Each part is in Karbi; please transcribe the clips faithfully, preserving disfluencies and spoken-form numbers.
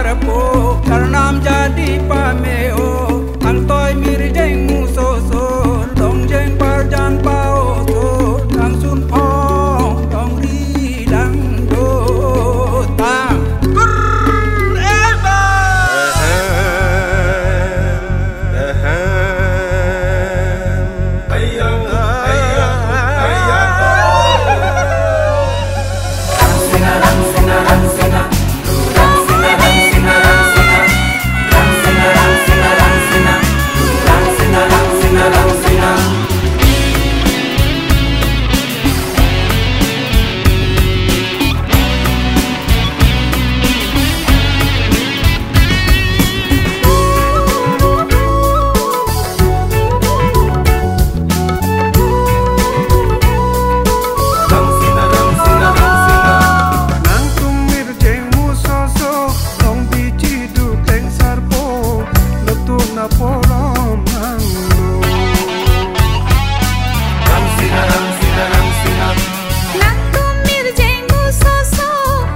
Repo, karnam jadi pame-o, angtoi mirjeng musoso, longjeng parjan pa-oso, langsun phong, longri langdotang. Tur eba. Nangtum mirjeng musoso, long biji dukleng sarpo, lutun aporom nanglo. Nangtum mirjeng musoso,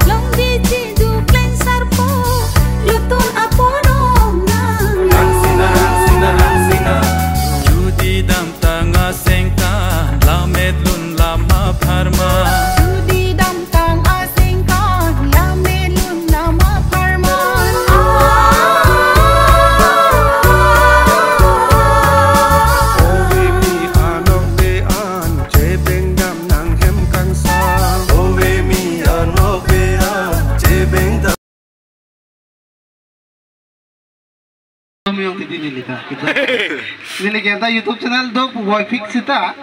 long biji dukleng sarpo, lutun aporom nanglo. Judi damtang asengkan, lammet lun lam apharman. Judi damtang asengkan, lammet lun lam apharman. Ove me anok de an, chebeng dam nang hem kangsam. Ove me anok de an, chebeng dam. Tumyong titi neli ta. Neli ke ta YouTube channel do pu boy fix sita.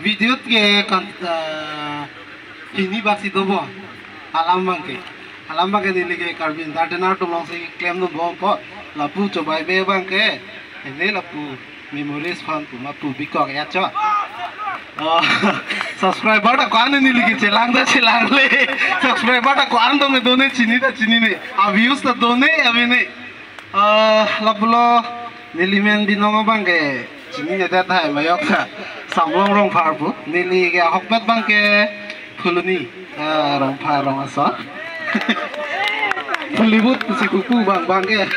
Video ke kan, ah, hini bak si dobo. Alam abangke. Alam abangke neli ke Karbi Entertainer atum alongsi klemdunbompo. Lapu chobai be abangke. Ene lapu memories fund pu ma pu bikok ya cho. Oh, subscriber ta ko-an neli ke chelang ta chelangle. Subscriber ta ko-an dong do ne chini ta chinine. A views ta do ne ave ne. Ah, lapulo neli men binong abangke chininedet tahai mayok ta Samlong Rongphar pu. Neli ke ahokpet abangke Phuloni, ah, Rongphar rong aso. Pulibut si pupu abang abangke.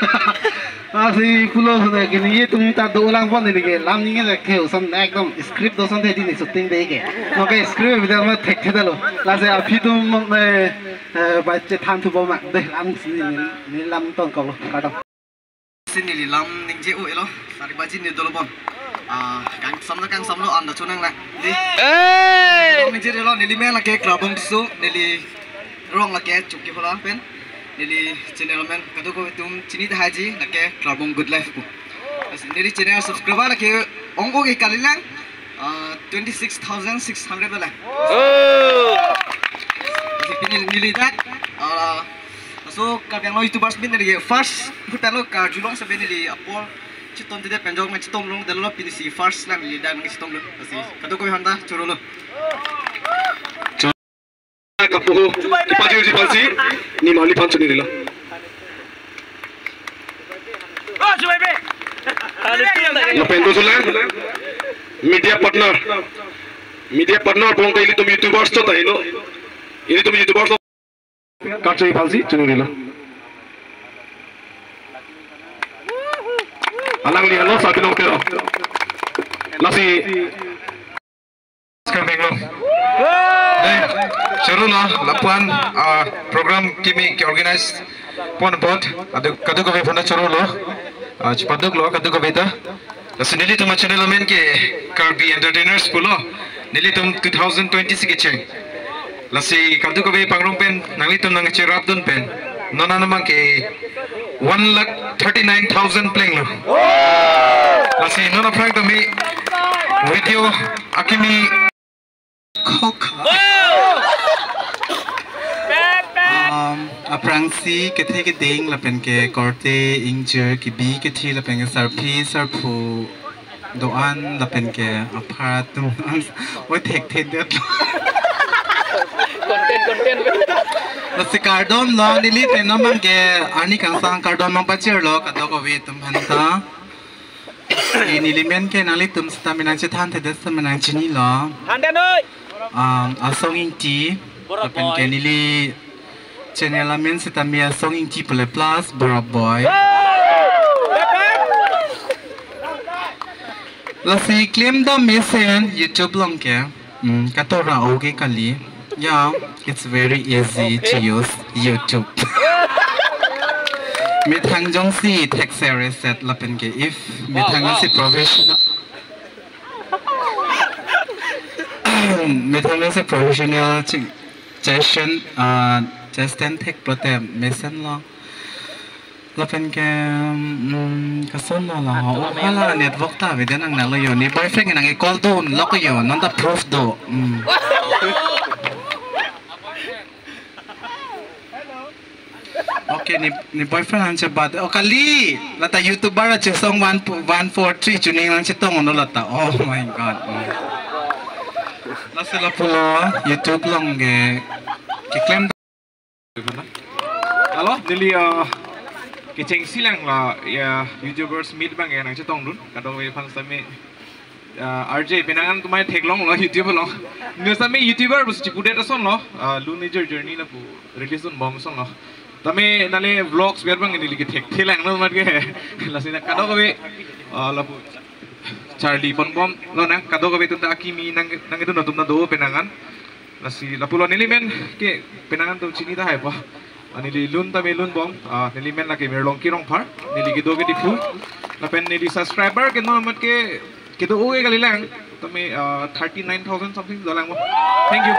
Ah, si pulo sene ke neli tum ta dolang pon neli ke lam neli ke ke usan ekdom script do san the di ne shooting de ke. No ke script bidal ma thek the dalo. Lasi aphi tum, eh, eh, bai chethan thubom ma de lam si neli, neli lam tongkoklo kardom. Si neli lam ningje-o-elo, sari baji ne dolobom. Ah, kangsamlo, kangsamlo, anda chonang lang. Di. Hey! Lam ningje-elo, neli men lake Krabong Tisso, neli rong lake Chukki Hola pen, neli channel men, kadokave atum chini tahai ji, lake Krabong Good Life pu. Lasi neli channel subscriber lake ong-o ke kalilang, ah, twenty six thousand six hundred bala. Oh! Lasi pini neli dak, ah, laso Karbi Anglong YouTubers meet neli first, pu talo karjulong sebe neli apor chitom tide penjok na chitom long delo pini si first lang neli dan chitom lo. Lasi kadokave aphanta chorolo. Kapo ho, kipajirji aphansi, neli marli aphan chonirilo. Lapen do sulang, media partner. Media partner bong ta ilitum YouTubers to ta ilo. Ilitum YouTubers to. Karcho aphansi chonirilo. Alangli alo sa binong pero. Lasi Namaskar Bangalore. Dei, chorolo, lapu-an, ah, program kimi ke-organize pon apot, adu, kadokave aphanta chorolo, ah, chepaduklo, kadokave ta. Lasi nelitum a-channel amen ke Karbi Entertainers pulo, nelitum two thousand twenty-six kecheng. Lasi kadokave pangrum pen, nanglitum nangcherapdun pen. Non an abangke one lakh thirty-nine thousand plenglo. Lasi non aphrang tame video akimi khok. Um, aphrangsi kethe keding lapen ke korte ingjir kebi kethe lapen ke sarpi sarpo do-an lapen ke apar atum oi thekthedet. Content, content. Lasi kardomlo neli pen non abangke arni kangsam kardom nangpachirlo kadokave atum aphanta. Lasi neli men ke nanglitum sitame nangchethanthedet sitame nangchinilo. Thandet noi. Um, Asong Ingti, lapen ke neli Channel amen sitame Asong Ingti pule plus Borok Boy. Lasi claim the mesen YouTube along ke. Hmm, katora oge kali. Yeah, it's very easy to use YouTube. Methang jongsi thek sere set lapen ke if methang si professional. Methang si professional ching session, uh, session thek prote mesen lo. Lapen ke, mm, kason lo la ho. Oh, hala network ta beden ang nalo yo. Ne boyfriend nang call dun lo ko yo. Non ta proof do. Mm. Okay, ne, ne boyfriend an chebat. Oh, kali. Lata YouTuber a chesong one, one four three chuning lang chetong ono lata. Oh my God. Mm. Lasi lapulo YouTube along ke keklem. Alo, neli, uh, kechengsi lang la, ya, YouTubers meet abang ya nang chetong dun. Kadokave aphan sitame, uh, R J, penang an tumai theklong lo YouTube along. Neli sitame YouTuber bus chipudet ason lo, uh, lun nijor journey lapu release dunbom ason lo. Tame nale vlogs biar abang neli kethekthe lang no mat ke. Lasi na kadokave, uh, lapu charli ponbom lo nang kadokave atum ta akimi nang, nangtum atum ta do penang an. Lasi lapulo neli men ke penang an atum chini tahai po. Ah, neli lun tame lunbom, ah, neli men lake Mirlongki Rongphar, neli kedo ke Diphu. Lapen neli subscriber ke no mat ke kedo oge kali lang. Tame, ah, thirty nine thousand something do lang po. Thank you.